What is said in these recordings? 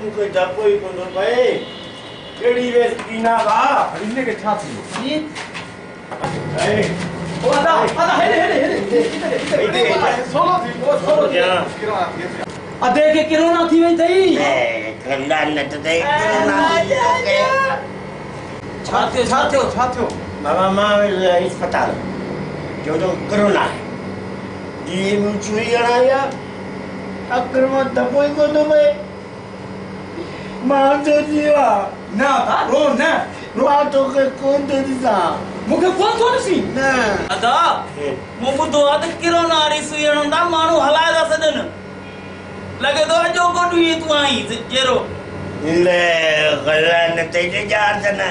مون کي ڊپ ئي ڪونه ٿو پئي. ڪهڙي ويس پينا ڀاء. اڙي هن کي ڇا ٿي ويو؟ اي. او ادا ادا هيڏي هيڏي هيڏي هتي هتي سولو ٿي پيو سولو ٿي پيو ڪرونا ٿي اچي. ادي کي ڪرونا ٿي وئي اٿئي. ڪندا نه ته اٿئي ڪرونا ٿي توکي. ڇا ٿيو ڇا ٿيو ڇا ٿيو؟ بابا مان ويس اسپتال چيو ته ڪرونا آهي. جي مون سوئي هڻائي آ اکر مان ڌپو ئي ڪونه ٿو پئي. مان انڌو ٿي ويو آ. نه ادا رو نه. مان توکي ڪونه ٿو ڏسان. مون کي ڪونه ٿو ڏسين؟ نه. ادا مون ٻڌو آ ته ڪرونا واري سوئي هڻن ٿا ماڻهو هلائي ٿا سڏن. لڳي ٿو اڄوڪو ڏينهن تون آهين جيرو. نه غلط اٿئي ته يار ته نه.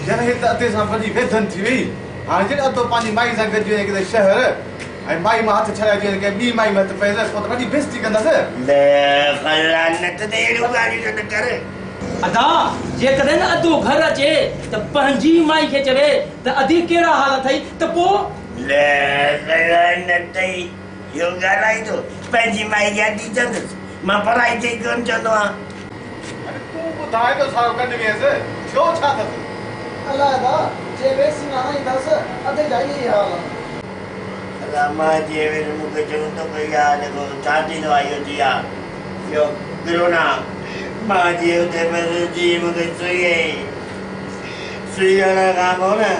يار هي ته ادي سان وڏي ويڌن ٿي وئي. هاڻي جڏهن ادو پنهنجي مائي سان گڏجي وڃي ڪٿي شهر ۽ مائي مان هٿ ڇڏائجي وڃي ڪنهن ٻي مائي ۾ هٿ پئيس پوء ته وڏي بيعزتي ڪندس. نه غلط اٿئي اهڙيون ڳالهيون نه ڪر. ادا جيڪڏهن ادو گهر اچي ته پنهنجي مائي کي چوي ته ادي ڪهڙا حال اٿئي ته پوء. نه اٿئي اهو ڳالهائي ٿو پنهنجي مائي کي ادي چوندس مان پرائي کي ئي ڪونه چوندو آهيان. اڙي تون ٻڌاء ته سارو ڪنڊ ويس ٿيو ڇا اٿس. الاء ادا جي ويسي نه هڻائيندس ادي جا اهي ئي حال آهن. ادا مان جي ويس مون کي چون ته ڀئي آ جيڪو ڇا ٿيندو آ اهو ٿي آ اهو ڪرونا مان جي اتي ويس جي مون کي سئي هنئي سئي هڻڻ کان پوء نه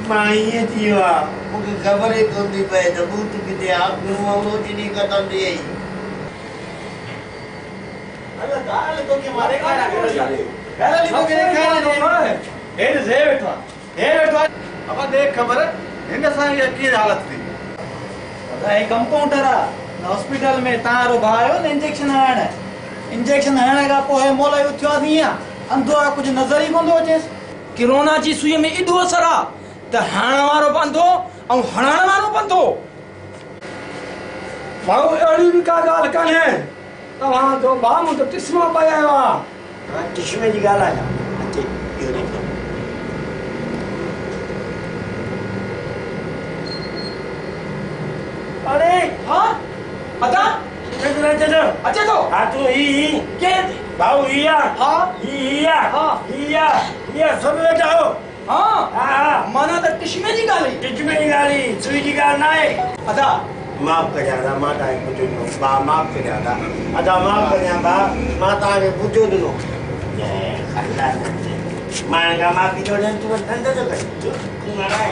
مان ائين ٿي ويو آ مون کي خبر ئي ڪونه ٿي پئي ته ٻوٿ ڪٿي آ اکيون مان روشني ختم ٿي وئي. ابا ڏي خبر هن سان اها ڪهڙي حالت ٿي. ادا هي ڪمپائونڊر آ هن هاسپيٽل ۾ تان وارو ڀاء آيو نه انجيڪشن هڻائڻ انجيڪشن هڻڻ کان پوء هي مولائي اٿيو آ ائين انڌو آ ڪجهه نظر ئي ڪونه ٿو اچيس. ڪرونا جي سوئي ۾ ايڏو اثر آ ته هڻڻ وارو به انڌو ۽ هڻائڻ وارو به انڌو. ڀائو اهڙي به ڪا ڳالهه ڪانهي. توهان جو ڀاء مون ته چشما پائي آيو آ. ها چشمي جي ڳالهه آ ڇا؟ اچي اهو ڏيکار. اڙي ها ادا اچي ٿو نه اچي ٿو؟ اچي ٿو. ها تون هي هي. ڪير؟ ڀائو هي آ. ها. هي هي آ. ها. هي آ. هي آ سڀ ويٺا آهيو. ها ها ها. معنيٰ ته چشمي جي ڳالهه هئي. چشمي جي ڳالهه هئي سوئي جي ڳالهه نه آهي. ادا. معاف ڪجان ادا مان توهان کي ٻڌو ڏنو ڀاء معاف ڪجان ادا ادا معاف ڪجان ڀاء مان توهان کي ٻڌو ڏنو مان هن کان معافي ٿو وٺان تون ڏند ٿو ڪڍين تون ڳالهائي.